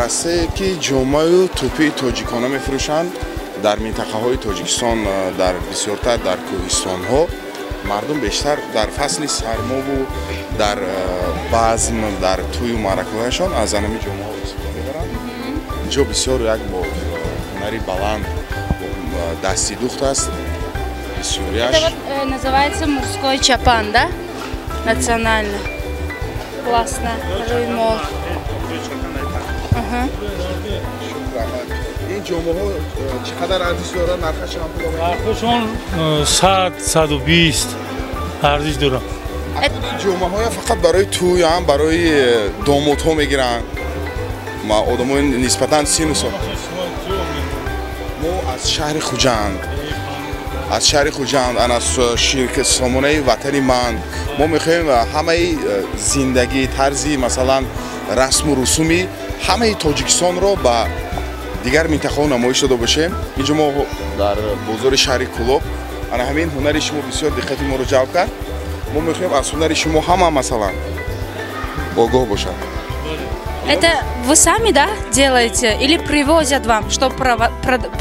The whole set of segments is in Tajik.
Касе ки ҷомаю тӯпии тоҷикона мефурӯшанд дар минтақаҳои Тоҷикистон, дар бисёртар дар кӯҳистонҳо мардум бештар дар фасли сармову дар базм, дар тӯю маъракаҳояшон аз анами ҷомаҳо истифода мебаранд. Инҷо бисёр як бо ҳунари баланд дасти духт аст. Бисёриаш Это вот называется мужской чапан, да? Национально. Классно. Рӯймол. Ага. Ин ҷомаҳо чӣ қадар арзиш дорад? Нархаш чанд пул? Нархашон 100, 120 арзиш дорад. Ин ҷомаҳоя фақат барои тӯй ҳам барои домодҳо мегиранд, ма одамои нисбатан сину сол. Мо аз шаҳри Хуҷанд, аз шаҳри Хуҷанд, ана ширкат сомонаи Ватани ман. Мо мехоҳем ҳамаи зиндагӣ тарзи, масалан, расму русуми ҳамаи Тоҷикистонро ба дигар минтақаҳо намоиш дода бошем. Инҷо мо дар бозори шаҳри Кӯлоб, ана ҳамин ҳунари шумо бисёр диққати моро ҷалб кард. Мо мехоҳем аз ҳунари шумо ҳама, масалан, огоҳ бошад. Это вы сами, да, делаете или привозят вам, чтобы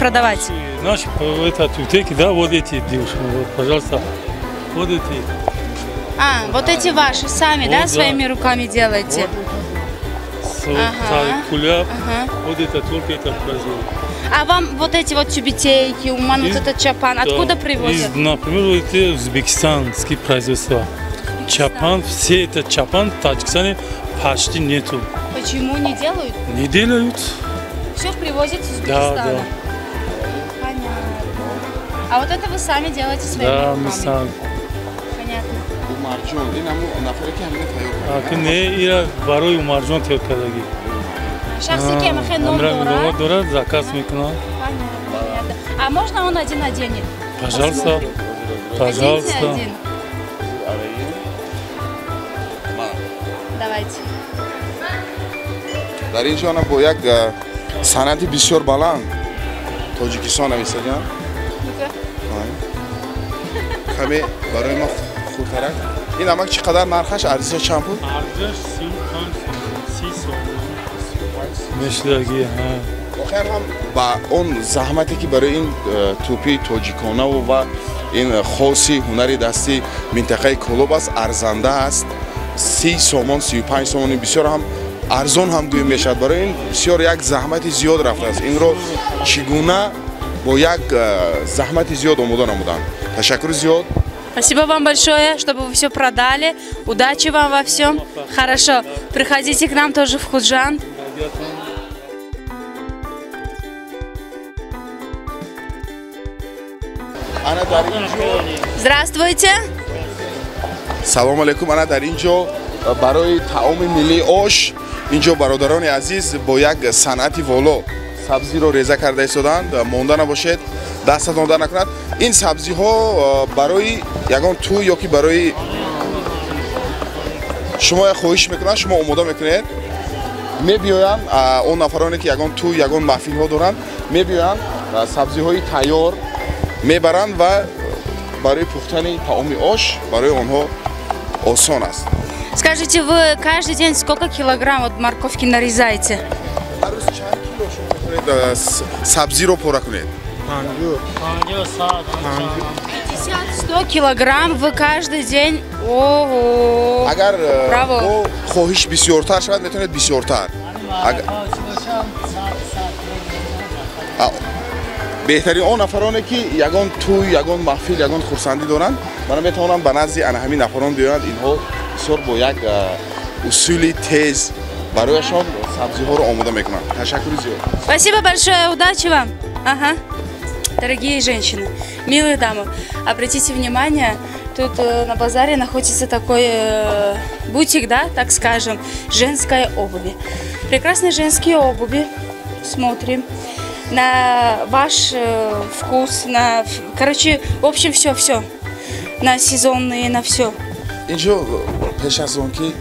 продавать? Наши это тютеки, да, вот эти девушки, вот, пожалуйста, вот эти. А, вот эти ваши сами, вот, да, да, своими руками делаете? Вот. Ага. Куля, Ага. вот это только это производит. А вам вот эти вот тюбетейки, уман, вот этот чапан, Да, откуда привозят? Из, например, вот это узбекистанские производства. Чапан, все это чапан в Таджикистане почти нету. Почему не делают? Не делают. Все привозят из Да, Узбекистана. да. Понятно. А вот это вы сами делаете своими Да, руками? Мы сами. Понятно. Умарҷон, ин ҳамун нафаре ки ҳамина тайёр А кард? ки не, ира барои Умарҷон тайёр кардагӣ. Шахсе ки ҳамахе ном Ном дорад? Дорад, заказ мекунад. Понятно, понятно. А можно он один оденет? Пожалуйста. Посмотрим. Пожалуйста. Оденьте один. Давайте. Дар ин ҷо ана бо як санъати бисёр баланд Тоҷикистон нависаган. Ну-ка. Каме барои мо хурдтарак. Ин амак чӣ қадар нархаш, арзишаш чанд пул? Арзиш 35, 30 сом. Мешудагӣ, ҳа. Охир ҳам ба он заҳмате ки барои ин тӯпии тоҷиконаву ва ин хоси ҳунари дасти минтақаи Кӯлоб аст, арзанда аст. 30 сомон, 35 сомони бисёр ҳам арзон ҳам гӯем мешавад. Барои ин бисёр як заҳмати зиёд рафтааст. Инро чӣ гуна бо як заҳмати зиёд омода намуданд. Ташаккури зиёд. Спасибо вам большое, чтобы вы все продали. Удачи вам во всем. Хорошо. Приходите к нам тоже в Худжанд. Ана дар ин ҷо Здравствуйте. Салом алейкум. Ана дар ин ҷо барои таоми миллии ош инҷо бародарони азиз бо як санъати воло сабзиро реза карда истоданд. Монда набошед, дастатон дар накунад. Ин сабзиҳо барои ягон тӯй ё ки барои шумо як хоҳиш мекунанд, шумо омода мекунед, мебиёянд он нафароне ки ягон тӯй, ягон маҳфилҳо доранд, мебиёянд, сабзиҳои тайёр мебаранд ва барои пухтани таоми ош барои онҳо осон аст. Скажите, вы каждый день сколько килограмм вот морковки нарезаете? Ҳар рӯз чанд кило шумо метавонед сабзиро пора кунед? 50, 100. 50-100 килограмм вы каждый день? Ого! Агар Браво. бо хоҳиш бисёртар шавад, метавонед бисёртар. Беҳтарин он нафароне ки ягон тӯй, ягон маҳфил, ягон хурсандӣ доранд, мана метавонанд ба назди ана ҳамин нафарон биёянд. Инҳо бисёр бо як усули тез барояшон сабзиҳоро омода мекунанд. Ташаккури зиёд. Спасибо большое, удачи вам. Ага. Дорогие женщины, милые дамы, обратите внимание, тут на базаре находится такой бутик, да, так скажем, женской обуви. Прекрасные женские обуви. Смотрим на ваш вкус, на, короче, в общем, все, все. На сезонные, на все. Инҷо пеш аз он ки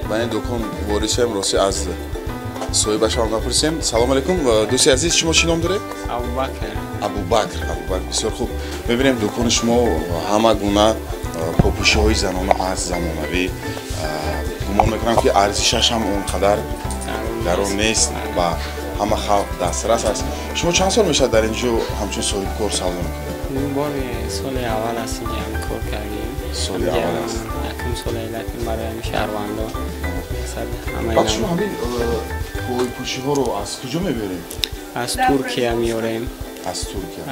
ба ин дукон ворид шавем, рости аз соҳибашам напурсем. Салом алейкум, дӯсти азиз, шумо чӣ ном доред? Абубакр. Абубакр, Абубакр, бисёр хуб. Мебинем, дукони шумо ҳама гуна попӯшиҳои занона ҳаст, замонавӣ. Гумон мекунам, ки арзишаш ҳам он қадар Гарон нест, ба ҳама халқ дастрас аст. Шумо чанд сол мешавад дар ин ҷо ҳамчун соҳибкор савдо мекунед? Бори соли аввал аст инҷа ҳам кор кардем. Соли аввал аст. Якум соли лакин барои ҳамин шаҳрвандо. Баъд шумо ҳамин пойпӯшиҳоро аз куҷо мебаред? Аз Туркия меорем. Аз Туркия?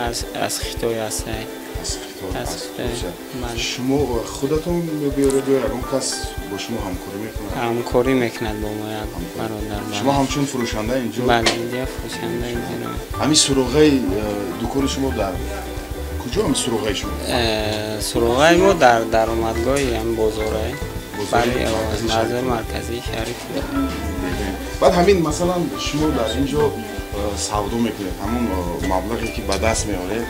Аз Хитой аст. Аз Хитой, аз Туркия. Шумо худатон мебиёред ё ягон кас бо шумо ҳамкорӣ мекунад? Ҳамкорӣ мекунад бо мо як бародар. Шумо ҳамчун фурӯшанда инҷо? Бале, инҷо фурӯшанда инҷо. Ҳамин суроғаи дукони шумо дар куҷо ҳамин суроғаи шумо? Суроғаи мо дар даромадгоҳи ҳамин бозорае. Бале, бозори марказии шаҳри Кӯлоб. Баъд ҳамин масалан шумо дар инҷо савдо мекунед, ҳамон маблағе ки ба даст меоред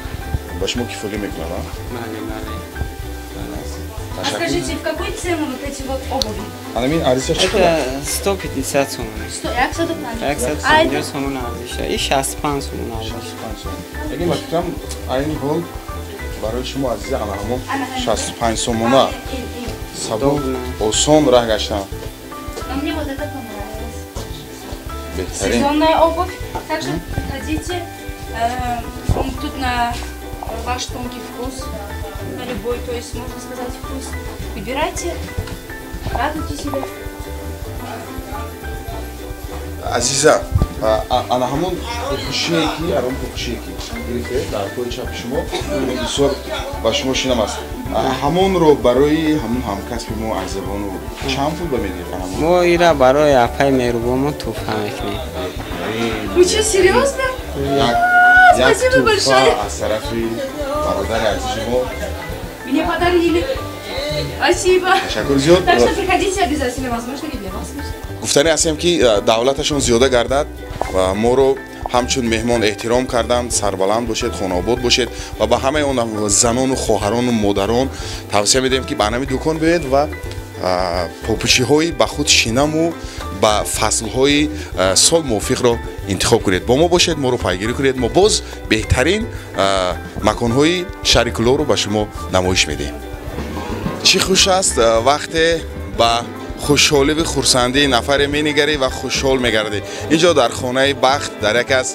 ба шумо кифоя мекунад, а? Бале, бале. А скажите, в какую цену вот эти вот обуви? Ҳамин арзишаш чӣ қадар? 150 сомон. 150? 150 сомон арзиша. И 65 сомон арзиш. 65 сомон. Яъне ба фикрам айни ҳол барои шумо азиза ана ҳамон 65 сомона сабук, осон раҳ гаштан. Мне вот это понравилось. Беҳтарин. Сезонная обувь. Также приходите, тут на ваш тонкий вкус, на любой, то есть, можно сказать, вкус. Выбирайте, радуйте себя. Азиза, ана ҳамон пӯшие ки, ҳамон пӯшие ки гирифтед дар пои чапи шумо, бисёр ба шумо шинам аст. Ҳамонро барои ҳамон ҳамкасби мо Айзабону чанд пул ба медиҳед? Мо ира барои апаи меҳрубонмо тӯҳфа мекунем. Вы что, серьезно? Як Спасибо большое. Аз тарафи бародари азизи мо. Мне подарили. Спасибо. Ташаккур зиёд. Так что приходите обязательно, возможно, и для вас. Гуфтанӣ ҳастем ки давлаташон зиёда гардад ва моро ҳамчун меҳмон эҳтиром карданд. Сарбаланд бошед, хонаобод бошед ва ба ҳамаи он занону хоҳарону модарон тавсия медиҳем ки ба ҳамин дукон биёед ва попӯшиҳои ба худ шинаму ба фаслҳои сол мувофиқро интихоб кунед. Бо мо бошед, моро пайгирӣ кунед. Мо боз беҳтарин маконҳои шаҳри Кӯлобро ба шумо намоиш медиҳем. Чӣ хуш аст вақте ба хушҳоливу хурсандии нафаре менигарӣ ва хушҳол мегардӣ. Инҷо дар хонаи бахт, дар яке аз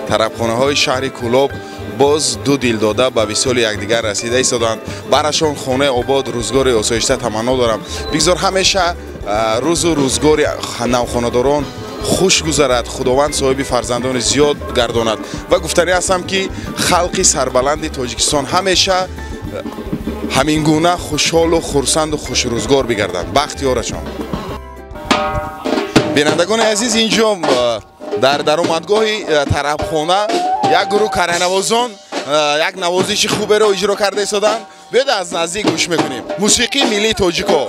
тарабхонаҳои шаҳри Кӯлоб боз ду дилдода ба висоли якдигар расида истоданд. Барашон хонаи обод, рӯзгори осоишта таманно дорам. Бигзор ҳамеша рӯзу рӯзгори навхонадорон хуш гузарад, Худованд соҳиби фарзандони зиёд гардонад. Ва гуфтанӣ ҳастам ки халқи сарбаланди Тоҷикистон ҳамеша ҳамин гуна хушҳолу хурсанду хушрӯзгор бигарданд. Бахт ёрашон. Бинандагони азиз, инҷо дар даромадгоҳи тарабхона як гурӯҳ каранавозон як навозиши хуберо иҷро карда истоданд. Биёед аз наздик гӯш мекунем. Мусиқии миллии тоҷико.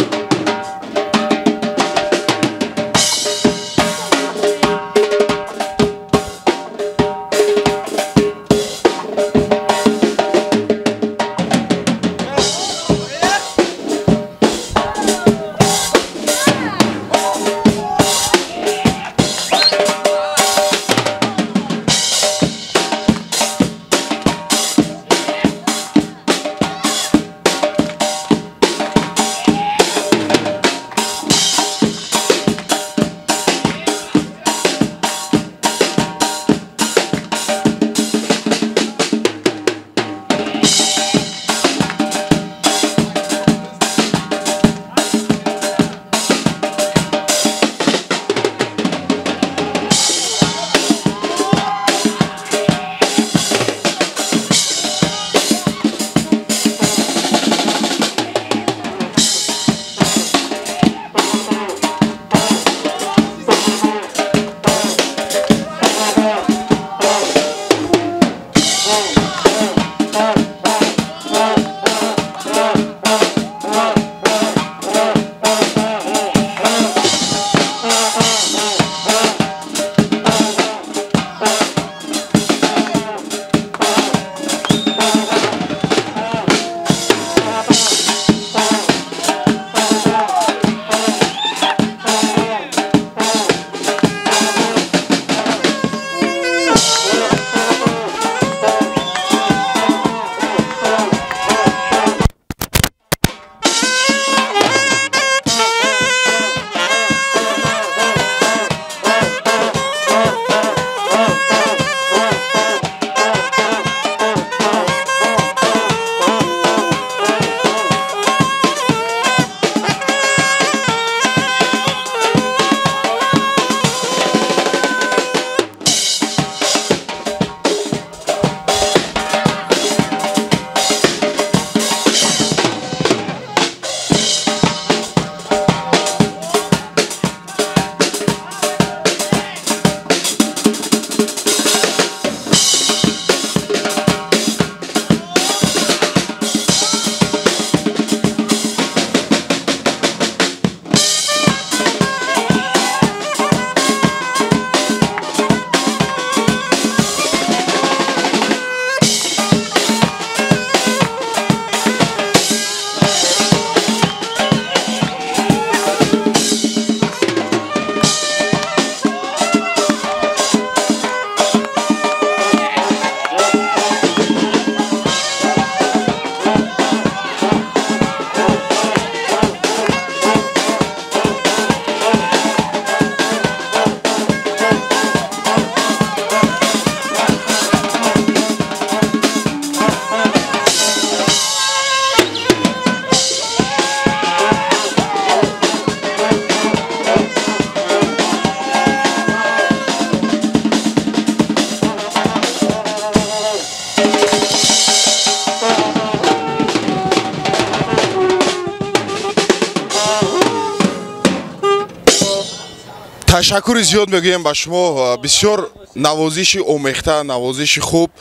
Ташаккури зиёд мегӯем ба шумо. Бисёр навозиши омехта, навозиши хуб,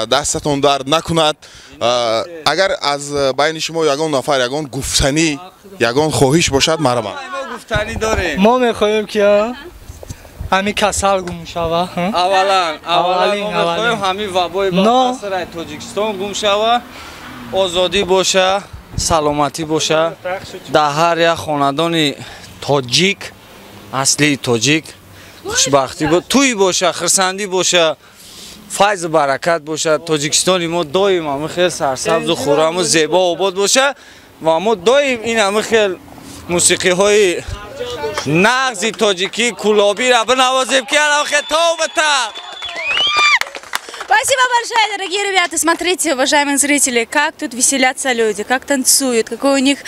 дастатон дард накунад. Агар аз байни шумо ягон нафар ягон гуфтанӣ, ягон хоҳиш бошад, марҳамат. Мо гуфтанӣ дорем. Мо мехоҳем, ки ҳамин касал гум шава. Аввалан, мо мехоҳем ҳамин вабои ба сари Тоҷикистон гум шава, озодӣ боша, саломатӣ боша дар ҳар як хонадони тоҷик, аслии тоҷик хушбахтӣ, тӯй боша, хурсандӣ боша, файзу баракат боша. Тоҷикистони мо доим ҳамин хел сарсабзу хурраму зебо, обод боша ва мо доим ин ҳамин хел мусиқиҳои нағзи тоҷикӣ, кулобиро бинавозем, ки ҳамин хел тобата. Спасибо большое, дорогие ребята. Смотрите, уважаемые зрители, как тут веселятся люди, как танцуют, какое у них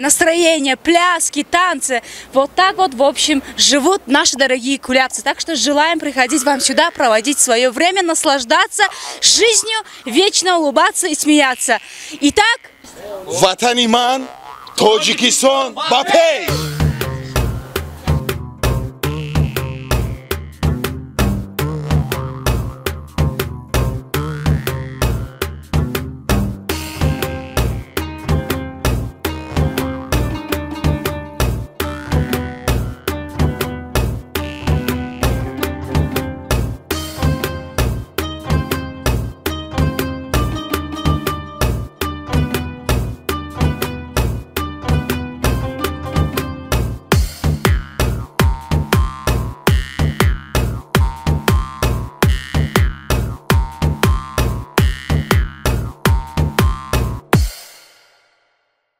настроение, пляски, танцы. Вот так вот, в общем, живут наши дорогие кулябцы. Так что желаем приходить вам сюда, проводить свое время, наслаждаться жизнью, вечно улыбаться и смеяться. Итак. Ватани ман, Тоҷикистон, ба пеш!